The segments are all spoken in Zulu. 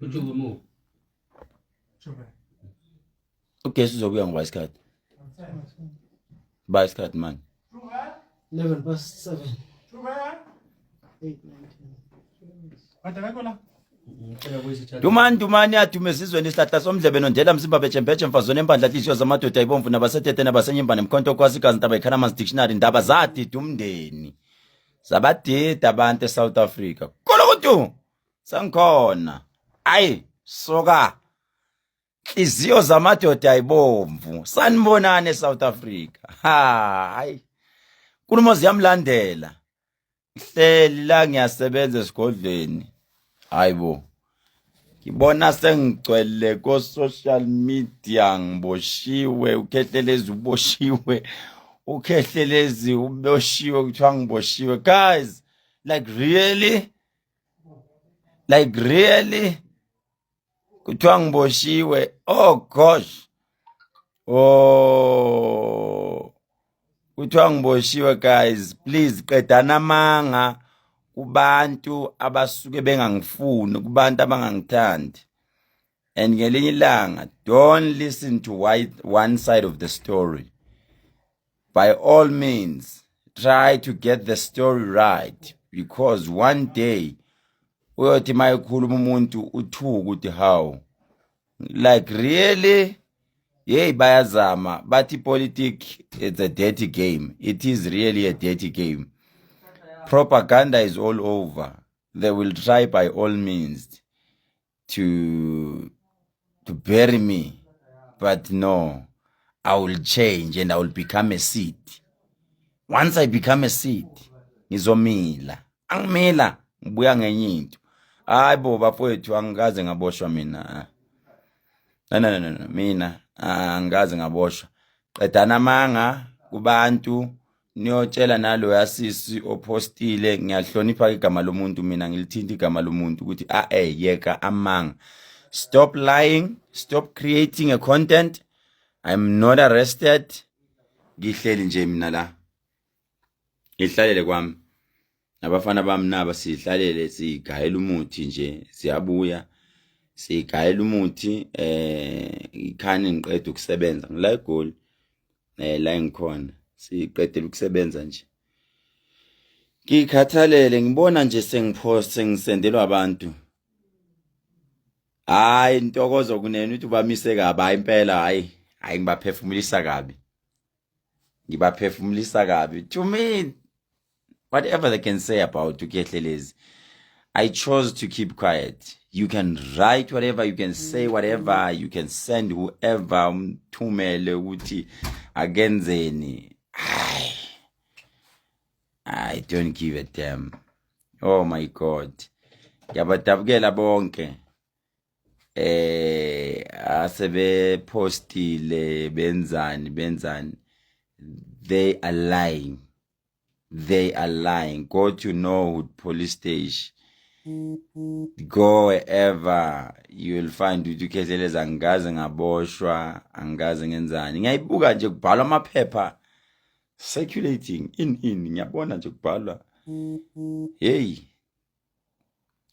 Ujuve mu. Ugesi uzobuya ngoba isikhathi. Ba isikhathi manje. 11 past 7. 8, 9, 10. Ngicela kuyise chat. Dumani dumani yadume ezizweni isihlahla somdlebe nondela mzimba bejembeje mfazweni empandla nhliziyo zamadoda ibomvu nabasetete nabasenyimbane mkhonto kwasi igazi ntaba ikhala amanzi dictionary ndaba zadida umndeni zabadida abantu eSouth Africa kulukutu sengikhona ayi soka nhliziyo zamadoda ayibomvu sanibonani eSouth Africa ha hayi nkulumo ziyamlandela Ngihleli la ngiyasebenza esigodlweni. Hayibo. Ngibona sengigcwele ko social media ngiboshiwe uKhehlelezi uboshiwe. UKhehlelezi uboshiwe kuthiwa ngiboshiwe. Guys, like really? Like really? Kuthiwa ngiboshiwe. Oh gosh. Oh. Kuthiwa ngiboshiwe guys, please qedana amanga kubantu abasuke bengangifuni, kubantu abangangithandi. And ngelinye ilanga don't listen to one side of the story. By all means, try to get the story right because one day uyothi mayekhuluma umuntu uthuka ukuthi how like really hey bayazama bathi politic it's a dirty game it is really a dirty game propaganda is all over they will try by all means to bury me but no i will change and i will become a seed once i become a seed ngizomila angimila ngibuya ngenye into hayi bo bafowethu angikaze ngaboshwa mina no no no no mina angikaze ngaboshwa qedana amanga kubantu niyotshela naloya sisi opostile ngiyahlonipha igama lomuntu mina ngilithinta igama lomuntu ukuthi a eh yeka amanga stop lying stop creating a content i'm not arrested ngihleli nje mina la ngihlalele kwami nabafana bami naba sihlalele sigayela umuthi nje siyabuya sigayela umuthi eh ikhani ngiqeda ukusebenza ngila egoli eh la engikhona siqedela ukusebenza nje ngikhathalele ngibona nje sengipost sengisendelwa abantu hayi intokozo kunene uthi ubamise kabi hayi impela hayi hayi ngibaphefumulisa kabi ngibaphefumulisa kabi to me whatever they can say about uKhehlelezi I chose to keep quiet you can write whatever you can say whatever you can send whoever umthumele ukuthi akenzeni hayi I don't give a damn oh my god ngiyabadabukela bonke eh asebepostile benzani benzani they are lying they are lying go to Norwood police station go wherever you will find ukuthi uKhehlelezi angikaze ngaboshwa angikaze ngenzani ngiyayibuka nje kubhalwa amaphepha circulating in in ngiyabona nje kubhalwa hey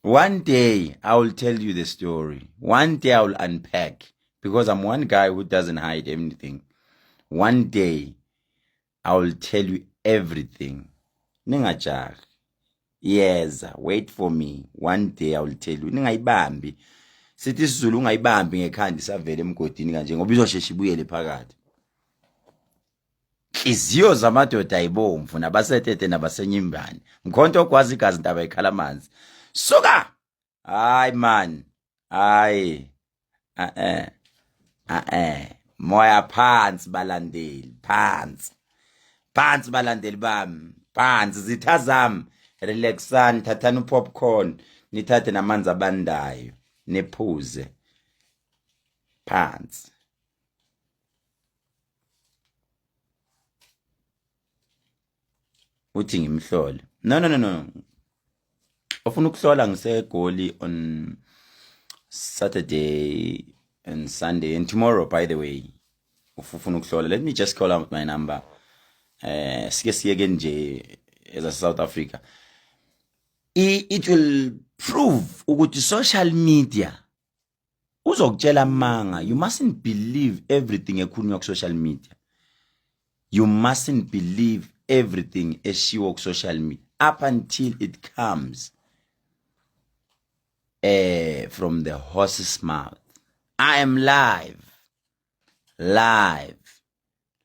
One day I will tell you the story. One day I will unpack because I'm one guy who doesn't hide anything. One day I will tell you everything. Ningajahi. Yeza, wait for me. One day I will tell you. Ningayibambi. Sithi isiZulu ungayibambi ngekhanda isavele emgodini kanje ngoba izosheshe ibuyele phakathi. Nhliziyo zamadoda ayibomvu nabasetete nabasenyimbane. Mkhonto ogwaza igazi ntaba ikhala amanzi. Suka! Hayi man. Hayi. Eh eh. Eh eh. Moya phansi balandeli, phansi. Phansi balandeli bami, phansi zitha zami. Relaxani, thathani upopcorn, nithathe namanzi abandayo, niphuze. Phansi. Uthi ngimhlole. No no no no. Ufuna ukuhlola ngisegoli on Saturday and Sunday and tomorrow by the way. Ufuna ukuhlola. Let me just call out my number. Eh sike siyeke nje eza South Africa. It will prove ukuthi social media Uzokutshela amanga. You mustn't believe everything ekhulunywa ku social media. You mustn't believe everything eshiwo ku social media up until it comes from the horse's mouth. I am live. Live.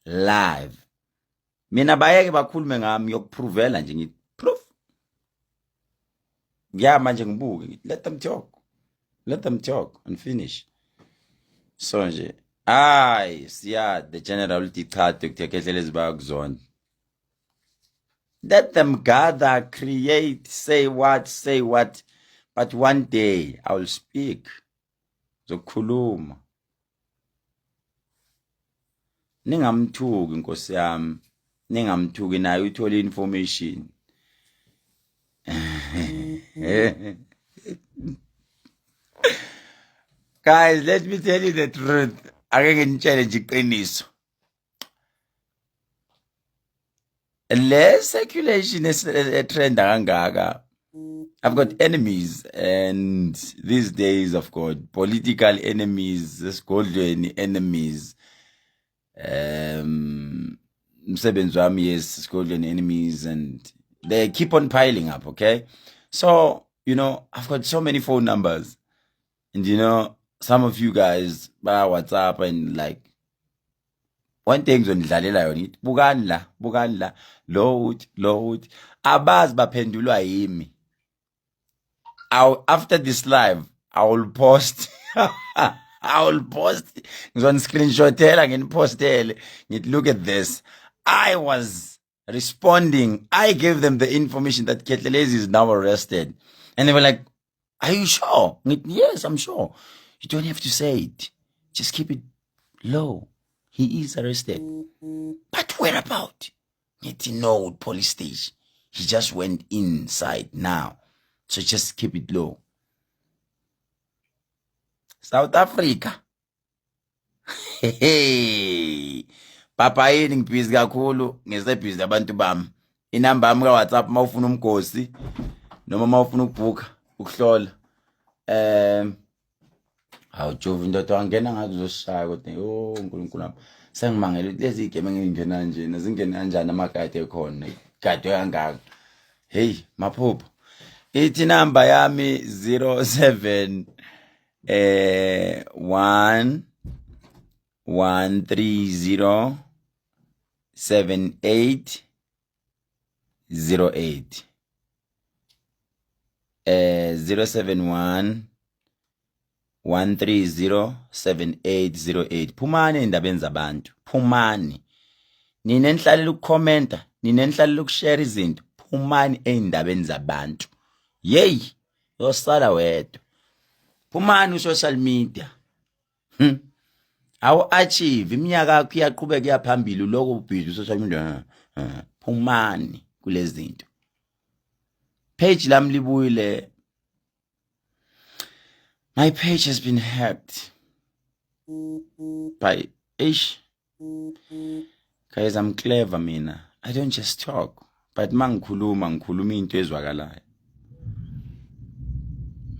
Live. Mina bayeke bakhulume ngami, ngiyokuprovela nje, ngithi proof. Ngiyama nje ngibuke, ngithi let them talk. Let them talk and finish. So nje, ay, siya the general uthi cha, Dr. Khehlelezi bayakuzonda. Let them gather, create, say what, say what. But one day I will speak. Zokukhuluma. Ningamthuki Nkosi yami. Ningamthuki, naye uthola information. Guys, let me tell you the truth. Ake nginitshele nje iqiniso. Le circulation etrenda kangaka, I've got enemies, and these days I've got political enemies, esigodlweni enemies, umsebenzi wami, yes, esigodlweni enemies, and they keep on piling up, okay? So, I've got so many phone numbers, and some of you guys baya WhatsApp and like one thing ngizonidlalela yona, ngithi bukani la, bukani la, lo uthi, lo uthi, abazi baphendulwa yimi. After this live I will post, I will post, ngizoni screenshotela, nginipostele, ngithi look at this. I was responding, I gave them the information that Khehlelezi is now arrested, and they were like, are you sure? Ngithi yes, I'm sure. You don't have to say it, just keep it low. He is arrested, but where about? Ngithi no, police station, he just went inside now, so just keep it low. South Africa. Hey, papa, yini, ngibhizi kakhulu, ngisebhizi abantu bami. Inamba yami ka WhatsApp mawufuna umgosi noma mawufuna ukubhuka ukuhlola. Hawu Jova, indoda wangena ngathi uzoshaya, kodwa yo uNkulunkulu wami, sengimangela ukuthi lezi igame engingena nje zingena kanjani, amagadi ekhona gadwe kangaka. Hey maphupho, ithi namba yami 07 1 1 3 0 7 8 0 8, 071 130 7808. Phumani endabeni zabantu, phumani nina enihlalela ukukhomenta, nina enihlalela ukushare izinto, phumani ey'ndabeni zabantu. Yeyi, yosala wedwa. Phumani ku-social media. Awu-achieve iminyaka yakho iyaqhubeka iyaphambili, uloko ubhizi social media. Phumani kulezi zinto. Page lami libuyile. My page has been hacked by ish. Guys, I'm clever mina. I don't just talk, but mangikhuluma ngikhuluma into ezwakalayo.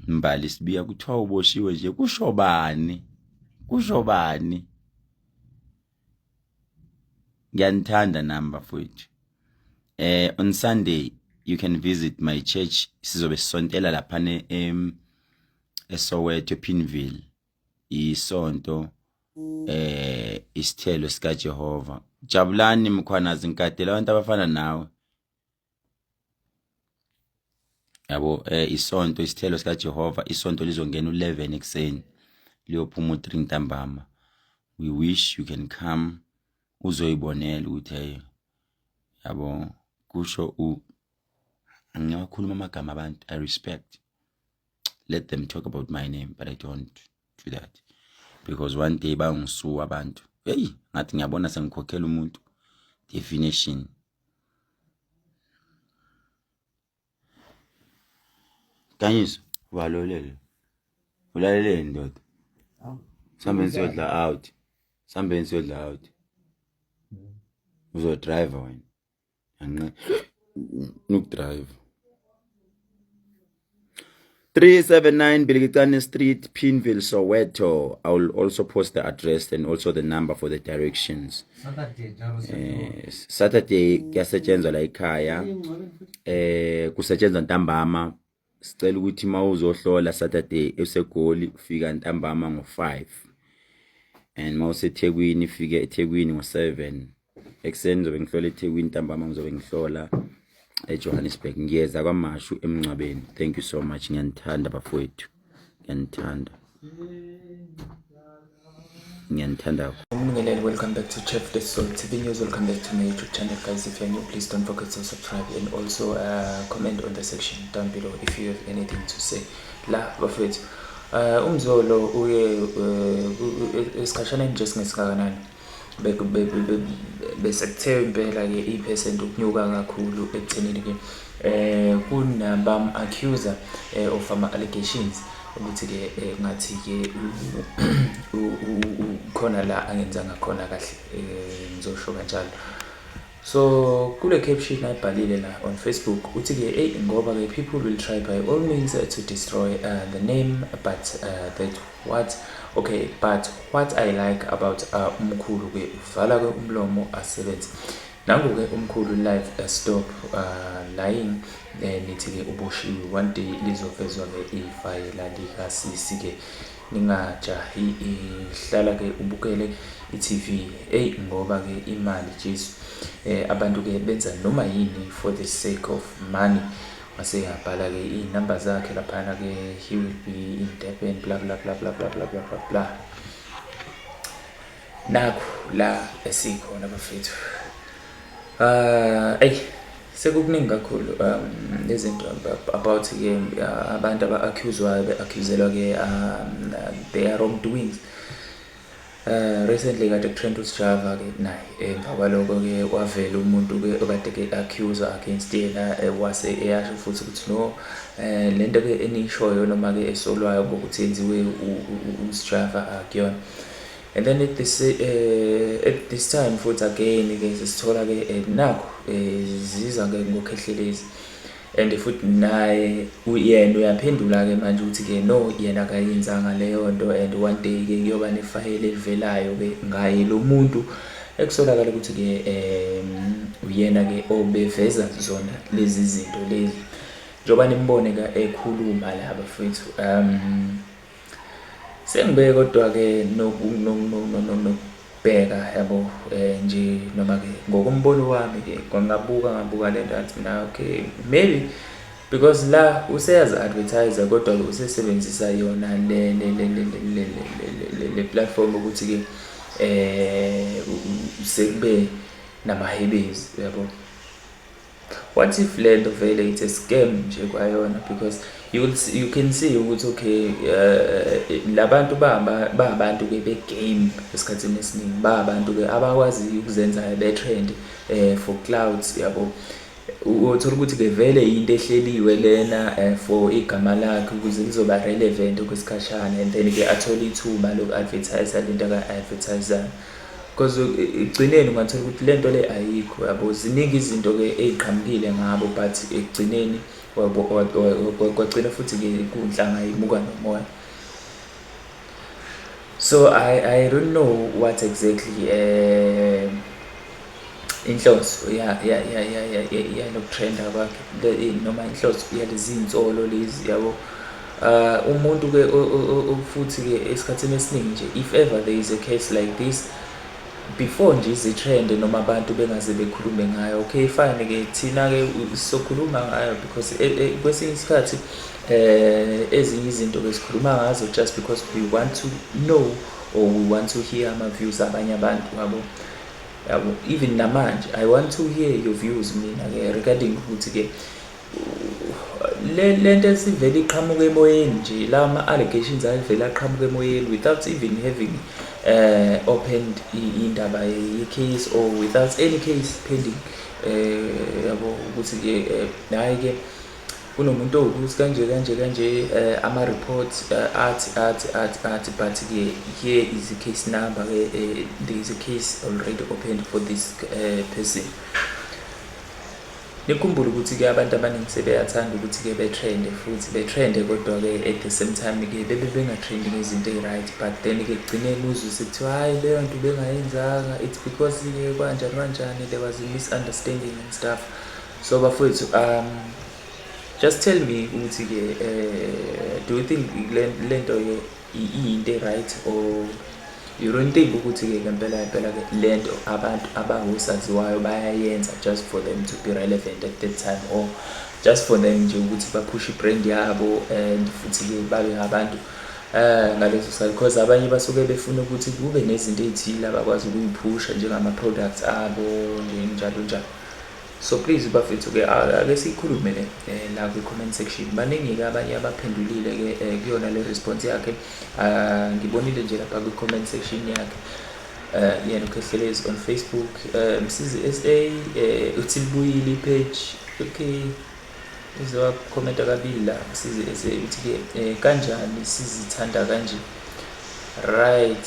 Mbali Sibiya kuthiwa uboshiwe nje, kusho bani? Kusho bani? Ngiyanithanda nami bafowethu. On Sunday you can visit my church, sizobe sisontela lapha ne eSoweto, Pinville. Isonto isithelo sika Jehova. Jabulani Mkhwanazi, ngikadela abantu abafana nawe. Yabo, isonto isithelo sika Jehova, isonto lizongena u11 ekseni liyophuma u3 ntambama. We wish you can come uzoyibonela ukuthi hey, yabo, kusho u angiwakhuluma amagama abantu. I respect, let them talk about my name, but I don't do that because one day bayongisuwa abantu. Hey, ngathi ngiyabona sengikhokhela umuntu definition. Kanyiso, ubalolele, ulaleleni ndoda? Sambeni siyodla out, sambeni siyodla out. Uzodrive wena? Anqe nukudrive. 379 Bilikitane Street, Pimville, Soweto. I will also post the address and also the number for the directions. Saturday njalo. Saturday kuyasetshenzwa la ekhaya. Kusetshenzwa ntambama. Sicela ukuthi mawuzohlola Saturday eseGoli, ufika ntambama ngo5. And mawuseThekwini, ufike eThekwini ngo7. Ekuseni ngizobe ngihlola eThekwini, ntambama ngizobe ngihlola eJohannesburg. Ngiyeza KwaMashu emngcwabeni. Thank you so much. Ngiyanithanda bafowethu. Ngiyanithanda. Ngiyanithanda. Mbingelele, welcome back to Chef the Soul TV News. Welcome back to my YouTube channel, guys. If you're new, please don't forget to subscribe and also comment on the section down below if you have anything to say. La bafethu, uMzolo uye esikhashaneni nje singesingakanani bese kuthe impela ke i-percent ukunyuka kakhulu ekuthenini ke kunabam accuser of ama allegations ukuthi ke ngathi ke khona la angenzanga khona kahle, ngizosho kanjalo. So kule caption ayibhalile la on Facebook, uthi ke, hey, ngoba ke people will try by all means to destroy the name, but that what okay but what I like about umkhulu ke, uvala ke umlomo asebenze. Nangu ke umkhulu live, stop lying. Nithi ke uboshiwe, one day lizovezwa ke ifayela likasisi ke, ningajahi, ihlala ke ubukele i-TV. Hey, ngoba ke imali, Jesu, abantu ke benza noma yini for the sake of money. Wase yabhala ke iy'namba zakhe laphana ke, he will be in Durban, bla bla bla bla bla bla bla bla bla. Nakhu la esikhona bafethu. Ey, sekukuningi kakhulu izinto about ke abantu aba-accuswayo, be-accuselwa ke their wrongdoings. Recently kade kutrend uSjava ke naye, emva kwaloko ke kwavela umuntu ke okade ke accuse against yena, wase eyasho futhi ukuthi no, lento ke eniyishoyo noma ke esolwayo ngokuthi yenziwe uSjava akuyona. And then at this time futhi again ke sisithola ke nakho ziza ke ngoKhehlelezi, and futhi naye yena uyaphendula ke manje ukuthi ke no, yena akayenzanga leyo nto, and one day ke kuyoba nefayela elivelayo ke ngaye lo muntu ekusolakala ukuthi ke uyena ke obeveza zona lezi zinto lezi, njengoba nimbone ke ekhuluma la bafethu. Sengibeke kodwa ke nokubheka, yabo, nje noma ke ngokombono wami ke, ngabuka ngabuka lento, ngathi mina okay, maybe because la useyazi advertise, kodwa ke usesebenzisa yona le platform ukuthi ke sekube namahebezi, yabo. What if lento vele it's a scam nje kwayona? Because you can see ukuthi okay, labantu ba abantu ke be game, esikhathini esiningi ba abantu ke abakwazi ukuzenza be trend for clout, yabo. Uthola ukuthi ke vele into ehleliwe lena for igama lakhe ukuze lizoba relevant okwesikhashana, and then ke athole ithuba loku-advertise lento aka-advertise, because ekugcineni ungathola ukuthi lento le ayikho, yabo. Ziningi izinto ke ey'qhamukile ngabo, but ekugcineni kwagcina futhi ke kunhlanga imuka nomoya. So I don't know what exactly inhloso ya ya ya ya ya yalokutrenda kwakhe noma inhloso yalezi iy'nsolo lezi, yabo. Umuntu ke futhi ke esikhathini esiningi nje, if ever there is a case like this, before nje izi-trend noma abantu bengaze bekhulume ngayo, okay fine ke, thina ke sizokhuluma ngayo, because kwesinye isikhathi ezinye izinto ke sikhuluma ngazo just because we want to know or we want to hear ama-views abanye abantu, yabo, yabo. Even namanje I want to hear your views mina ke regarding ukuthi ke le lento esivele iqhamuka emoyeni nje, la ama-allegations avele aqhamuka emoyeni without even having opened indaba ye-case or without any case pending, yabo, ukuthi ke hayi ke kunomuntu owukuthi kanje kanje kanje, ama-reports athi athi athi athi, but ke here is the case number ke, there is a case already opened for this person. Nikhumbule ukuthi-ke abantu abaningi sebeyathanda ukuthi-ke betrende futhi betrende, kodwa-ke at the same time-ke bebe bengatrendi ngezinto ey'right, but then-ke ekugcineni uzwe sekuthiwa hhayi, leyo nto bengayenzanga, it's because-ke kanjani kanjani, there was a misunderstanding and stuff. So bafowethu, just tell me ukuthi-ke do you think le nto-ke iyinto e-right, or you don't think ukuthi-ke ngempela ngempela-ke le nto abantu abangosaziwayo bayayenza just for them to be relevant at that time, or just for them nje ukuthi baphushe i-brand yabo and futhi-ke babe ngabantu ngaleso sikhathi, because abanye basuke befuna ukuthi kube nezinto ey'thile abakwazi ukuyiphusha njengama-products abo nje, njalo njalo. So please bafethu-ke, ake siyikhulume le la kwi-comment section. Baningi-ke abanye abaphendulile-ke kuyona le response yakhe. Ngibonile nje lapha kwi-comment section yakhe yena uKhehlelezi on Facebook, Msizi SA uthi libuyile i-page. Okay, uzowakhomenta kabili la Msizi SA, uthi-ke kanjani sizithanda kanje? Right,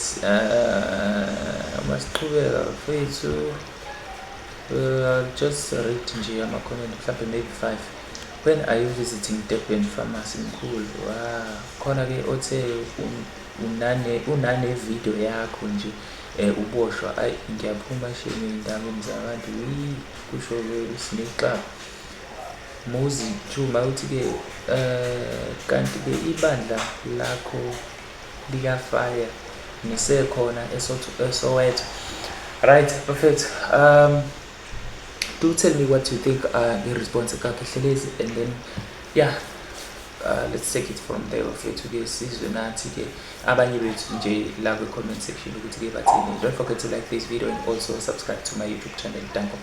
masiqhubeka bafethu. Just read nje ama-comment, mhlawumbe maybe five. "When are you visiting Durban Pharmacy, mkhulu?" Wow, khona-ke othe unane video yakho nje uboshwa. Ayi, ngiyaphuma shame ey'ndabeni zabantu, kusho-ke uSnake Muzi Juma. Uthi-ke kanti-ke ibandla lakho likafaya nisekhona eSoweto? Right bafethu, do tell me what you think nge-response kaKhehlelezi, and then yeah, let's take it from there bafethu-ke, sizwe nathi-ke abanye bethu nje la kwi-comment section ukuthi-ke bathini. Don't forget to like this video and also subscribe to my YouTube channel. Danko.